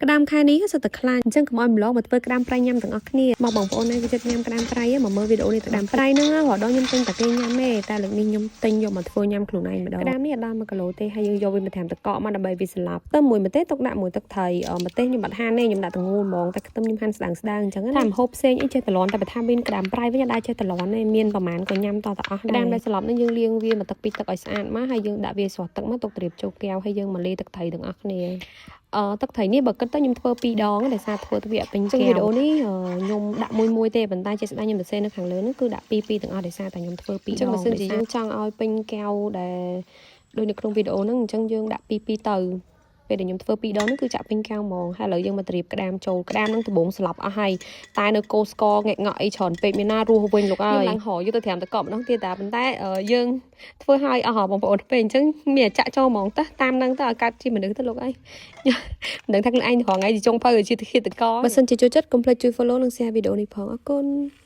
ក្តាមខែនេះសុទ្ធតែខ្លាញ់អញ្ចឹងកុំឲ្យម្លងមកធ្វើក្តាមប្រៃញ៉ាំទាំងអស់គ្នាមកបងប្អូនណាគេចិត្តញ៉ាំក្តាមប្រៃមកមើលវីដេអូនេះក្តាមប្រៃហ្នឹងរហូតដល់ខ្ញុំទិញតែគេញ៉ាំទេតែលើកនេះខ្ញុំទិញយកមកធ្វើញ៉ាំខ្លួនឯងម្ដងក្តាមនេះអត់ដល់1គីឡូទេហើយយើងយកវាមកថែមទឹកកកមកដើម្បីវាស្លាប់ទៅមួយម្ទេសទុកដាក់មួយទឹកត្រីម្ទេសខ្ញុំអត់ហាន់ទេខ្ញុំដាក់តងូលហ្មងតែខ្ទឹមខ្ញុំហាន់ស្ដើងស្ដើងអញ្ចឹងណាតែម្ហូបផ្សេងអីចេះតលន់តែបើថាមានក្តាមប្រៃវិញអត់ដែរចេះតលន់ទេមានប្រហែលក៏ញ៉ាំតតអស់ដែរក្តាមដែលស្លាប់ហ្នឹងយើងលាងវាមកទឹកពីរទឹកឲ្យស្អាតមកហើយយើងដាក់វាស្រស់ទឹកមកទុកត្រៀបចូលកែវហើយយើងមកលាយទឹកត្រីទាំងអស់គ្នា ទឹកត្រីនេះបើគិតទៅខ្ញុំធ្វើពីរដងដោយសារធ្វើទៅវាអត់ពេញកែវវីដេអូនេះខ្ញុំដាក់មួយមួយទេប៉ុន្តែជាស្ដែងខ្ញុំសរសេរនៅខាងលើនោះគឺដាក់ពីរពីរទាំងអស់ដោយសារតែខ្ញុំធ្វើពីរដងអញ្ចឹងបើសិនជាយើងចង់ឲ្យពេញកែវដែលដូចនៅក្នុងវីដេអូហ្នឹងអញ្ចឹងយើងដាក់ពីរពីរទៅពេលដែលខ្ញុំធ្វើពីរដងហ្នឹងគឺចាក់ពេញកែវហ្មងហើយឥឡូវយើងមកត្រៀបក្តាមចូលក្តាមហ្នឹងដំបងស្លាប់អស់ហើយតែនៅកោស្កងែកងក់អីច្រើនពេកមានណារស់វិញលោកអើយខ្ញុំឡើងរយកទៅត្រាំតកកម្ដងទៀតតាប៉ុន្តែយើងធ្វើឲ្យអស់ហបងប្អូនពេលអញ្ចឹងមានចាក់ចូលហ្មងទៅតាមហ្នឹងទៅឲ្យកាត់ជាមនុស្សទៅលោកអើយ មិនដឹងថាខ្លួនឯងរងថ្ងៃជាចុងភៅជាឃាតករបើសិនជាចូលចិត្តកុំភ្លេចជួយ follow និង share វីដេអូនេះផងអរគុណ។